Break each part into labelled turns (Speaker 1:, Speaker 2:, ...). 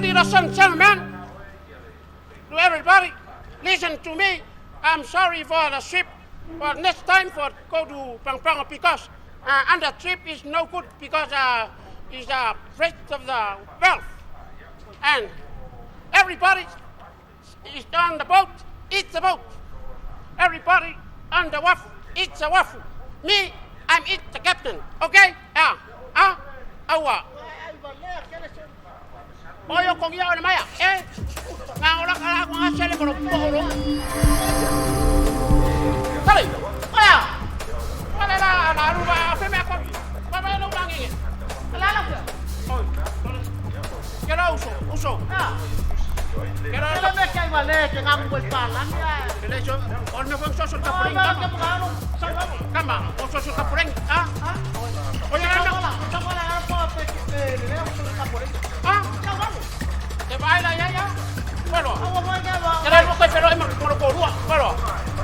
Speaker 1: Ladies and gentlemen, to everybody, listen to me. I'm sorry for the ship, but next time for go to Pampanga because under trip is no good because is a threat of the wealth. And everybody is on the boat, eat the boat. Everybody on the waffle, eat the waffle. Me, I'm eat the captain. Okay? Yeah. Ah, awa. Oyo kong yao na maya. Eh, nga ora kala ko nga sele ko poro. Sale. Aya. Wala la la ruba fe me ko. Ba ba no mangi.
Speaker 2: La la.
Speaker 1: Oi. Kera uso, uso.
Speaker 2: Ah.
Speaker 1: Kera
Speaker 2: Kela me kai vale ke ngamu boi pala ni.
Speaker 1: Kela so on me fong so so
Speaker 2: Ai
Speaker 1: kapureng
Speaker 2: ba
Speaker 1: kama.
Speaker 2: ke pagano. Sa ba.
Speaker 1: Kama, o so so kapureng. Ah.
Speaker 2: Ah.
Speaker 1: Oye,
Speaker 2: Sa
Speaker 1: na.
Speaker 2: wala. Sa wala po pe pe le so ka por.
Speaker 1: Ah.
Speaker 2: Sa ba.
Speaker 1: Te baila ya ya. Bueno.
Speaker 2: Awa mo ke ba.
Speaker 1: Kera mo ko pero em ko ko rua. Bueno.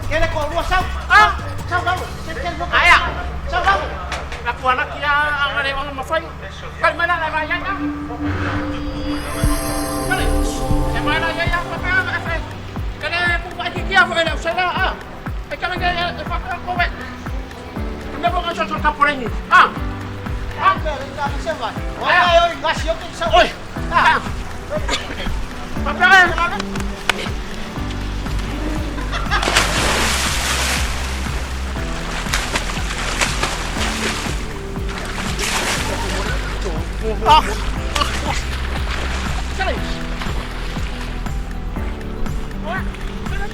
Speaker 2: Kele ko rua sa.
Speaker 1: Ah.
Speaker 2: Sa ba. Se ke lo.
Speaker 1: Aya.
Speaker 2: Sa ba.
Speaker 1: La kuana kia ang are ang mafai. Kalma la la ya ya. Kale. Te baila ya ya pa pa fa. Kale ku pa ki kia fo ele usela ah. E kale ke e fa ko we. Me bo ka so so kapureng. Ah.
Speaker 2: Ah, pero ka se va. Oye, oye, ngasio ke sa.
Speaker 1: Oi. Ah. Pa pa. Ah. Kale. Oi. Kale.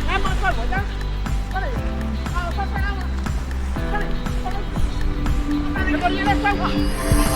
Speaker 1: Ah, ma fa wa ya. Kale. Ah, fa fa na. Kale. Kale. Kale. Kale.